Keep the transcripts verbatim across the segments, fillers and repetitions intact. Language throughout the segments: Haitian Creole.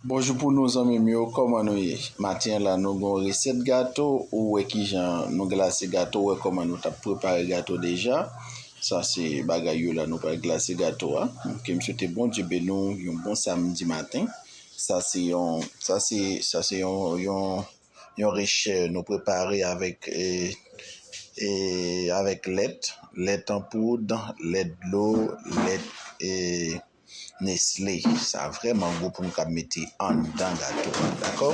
Bonjou pou nou zanmi m yo, kòman nou ye? Maten an la nou gen yon resèt gato, ou wè kijan nou glase gato, ou wè kòman nou t ap prepare gato deja. Sa se bagay yo la nou pral glase gato a. Ok, m swete Bondye beni w yon bon samdi maten. Sa se yon, sa se, sa se yon, yon, yon rechè nou prepare avèk, e, e, avèk lèt, lèt an poud, lèt dlo, lèt, e, Nestlé. Sa vrèman gou pou nou kab mete anndan gato a, dakò?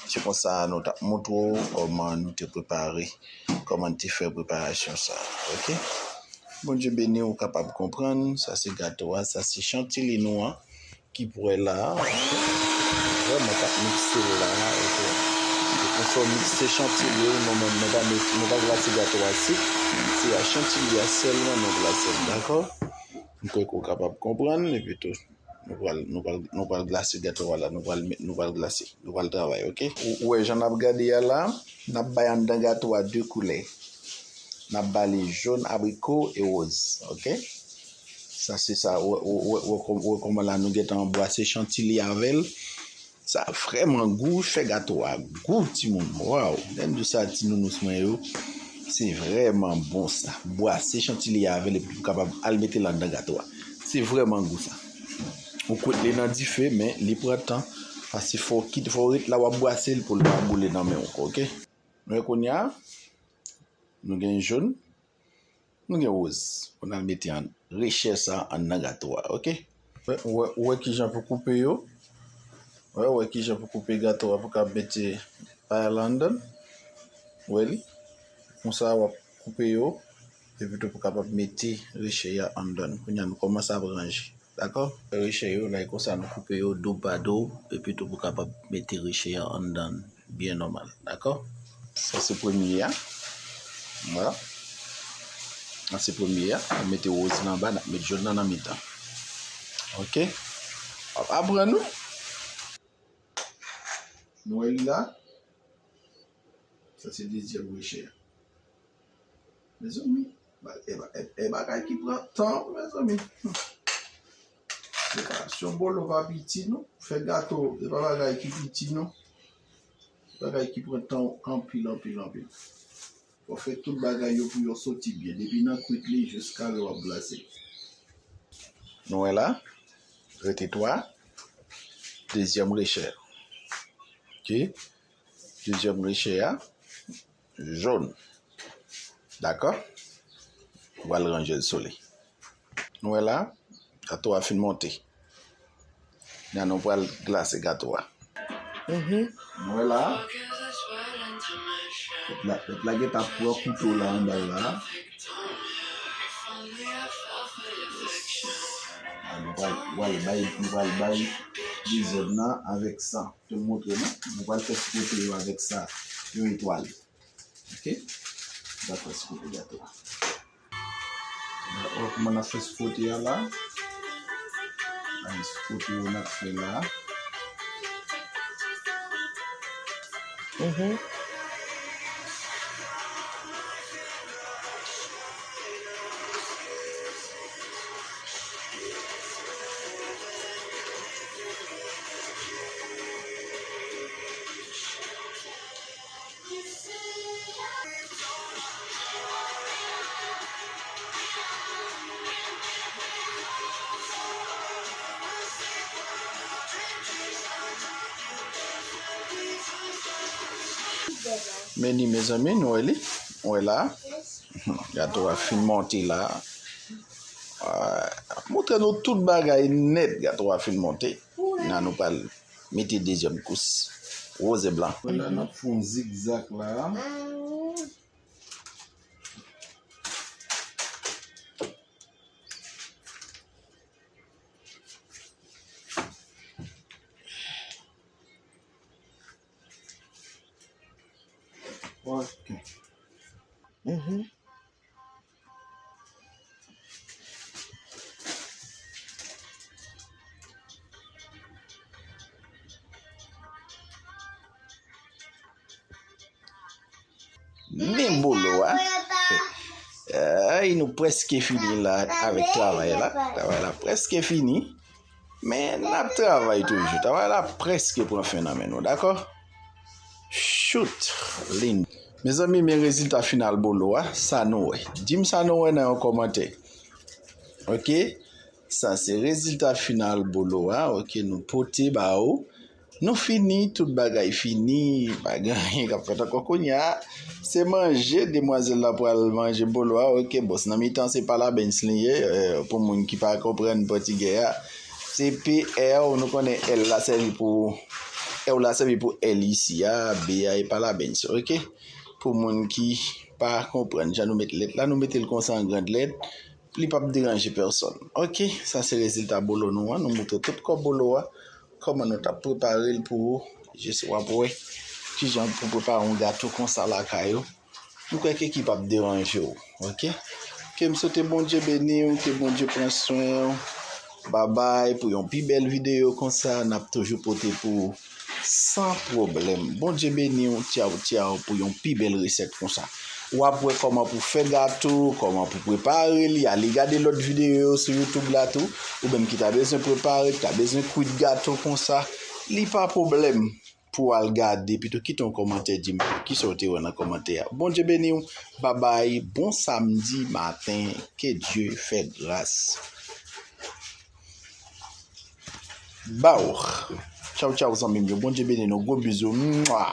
Se konsa nou t ap montre w kòman nou te prepare, kòman n te fè preparasyon sa, ok? Bondye beni w, ou kapab konprann, sa se gato a, sa se chantilly nou an, ki pwè la, ok? Vrèman t ap mikse l la, ok? Se konsa w mikse chantilly w, nou menm nou pa met, nou pa glase gato a sik, se a chantilly a sèlman nou glase l, dakò? M kwè ke w kapab konprann, epi tou, nou pral, nou pral, nou pral glase gato a la, nou pral met, nou pral glase, nou pral travay, ok? Ou, ou wè jan n ap gade a la, n ap bay anndan gato a de koulè. N ap ba li jòn, abriko e woz, ok? Sa se sa, ou, ou, ou, ou, ou wè kòman la nou gentan bwase chantilly avè l. Sa vrèman gou, fè gato a gou, timoun. Waw, lè m di w sa, ti nounous mwen yo, se vrèman bon sa. Bwase chantilly a avè l epi pou kapab al mete l anndan gato a. Se vrèman gou sa. Ou kwit li nan dife, men li pran tan, paske fò w kite, fò w ret la w ap bwase l pou l pa boule nan men w, ok? Men kounye a, nou gen jòn, nou gen woz. Pou n al mete an rechè sa anndan gato a, ok? Ou wè, ou wè, ou wè kijan pou koupe yo. Ou wè, ou wè kijan pou koupe gato a pou kab mete pay la anndan. Ou wè li? Konsa w ap koupe yo. Epi tou pou kapab mete rechè a anndan. Kounye a nou kòmanse ap ranje. Dakò? Rechè yo, la e konsa nou koupe yo doub pa doub. Epi tou pou kapab mete rechè a anndan. Byen nòmal, dakò? Sa se premye a. Vwala. Sa se premye a. N ap mete woz nan anba, n ap mete jòn nan nan mitan. Ok? W ap aprann wi. Nou wè li la? Sa se dezyèm rechè a. Mezanmi, ba-, e ba-, e, e bagay ki pran tan, mezanmi. Hmm. Se pa, se yon bolo pa piti, non. Fè gato, se pa bagay ki piti, non. Se bagay ki pran tan anpil, anpil, anpil. Fò fè tout bagay yo pou yo soti byen. Depi nan kwit li jiska lè w ap glase. Nou wè la, rete twa. Dezyèm rechè. Ok. Dezyèm rechè a, jòn. Dakò? Ou pral ranje l sou li. Nou wè la, gato a fin monte. La nou pral glase gato a. Mhm. Nou wè la, lòt la, lòt la gentan pran kouto la anba l la. A, nou pral, nou pral bay, nou pral bay dezyèm nan avèk sa. Te m montre nou, nou pral fè sipwote yo avèk sa, yon etwal. Ok? Dakò, sipwote gato a. Dakò, kòman n ap fè sipwote a la? Ay, sipwote yo n ap fè la. Mhm. Men li, mezanmi, nou wè li. Nou wè la. Gato a fin monte la. Ah, montre nou tout bagay nèt. Gato a fin monte. La nou pral mete dezyèm kous. Woz e blan. Wè la, n ap fè yon zigzag la. Ok. Mhm. Men bolo a. Ay, nou prèske fini la avèk travay la. Travay la prèske fini. Men n ap travay toujou. Travay la prèske pran fen nan men nou, dakò? Shoot! Lin. Mezanmi, men rezilta final bolo a, sa nou wè. Di m sa nou wè nan yon kòmantè. Ok? Sa se rezilta final bolo a, ok, nou pote ba ou. Nou fini, tout bagay fini, pa gen anyen k ap fèt ankò kounye a. Se manje, demwazèl la pral manje bolo a, ok, bon, nan mitan se palabens li ye, eh, pou moun ki pa konprann pòtigè a. Se P R, nou konnen L la sèvi pou, R la sèvi pou L isi a, B a e palabens, ok? Pou moun ki pa konprann, jan nou met lèt la, nou mete l konsa an grand lèt, li p ap deranje pèsonn. Ok, sa se rezilta bolo nou an, nou moutre tout kò bolo a, kòman nou t ap prepare l pou ou, jis w ap wè kijan pou prepare yon gato konsa lakay ou. M kwè ke ki p ap deranje w, ok? Ke m swete Bondye beni w, ke Bondye pran swen w. Babay, pou yon pi bèl videyo konsa, n ap toujou pote pou ou san pwoblèm. Bondye beni w, tchaw, tchaw, pou yon pi bèl resèt konsa. W ap wè kòman pou fè gato, kòman pou prepare li. Ale gade lòt videyo yo sou YouTube la tou. Ou menm ki ta bezwen prepare, ki ta bezwen kwit gato konsa, li pa pwoblèm pou w al gade, pito kite yon kòmantè, di m kisa w te wè nan kòmantè a. Bondye beni w. Babay, bon samdi maten, ke Dye fè gras. Baw. Tchaw, tchaw, zanmi m yo. Bondye beni nou. Gwo bizou. Mwa.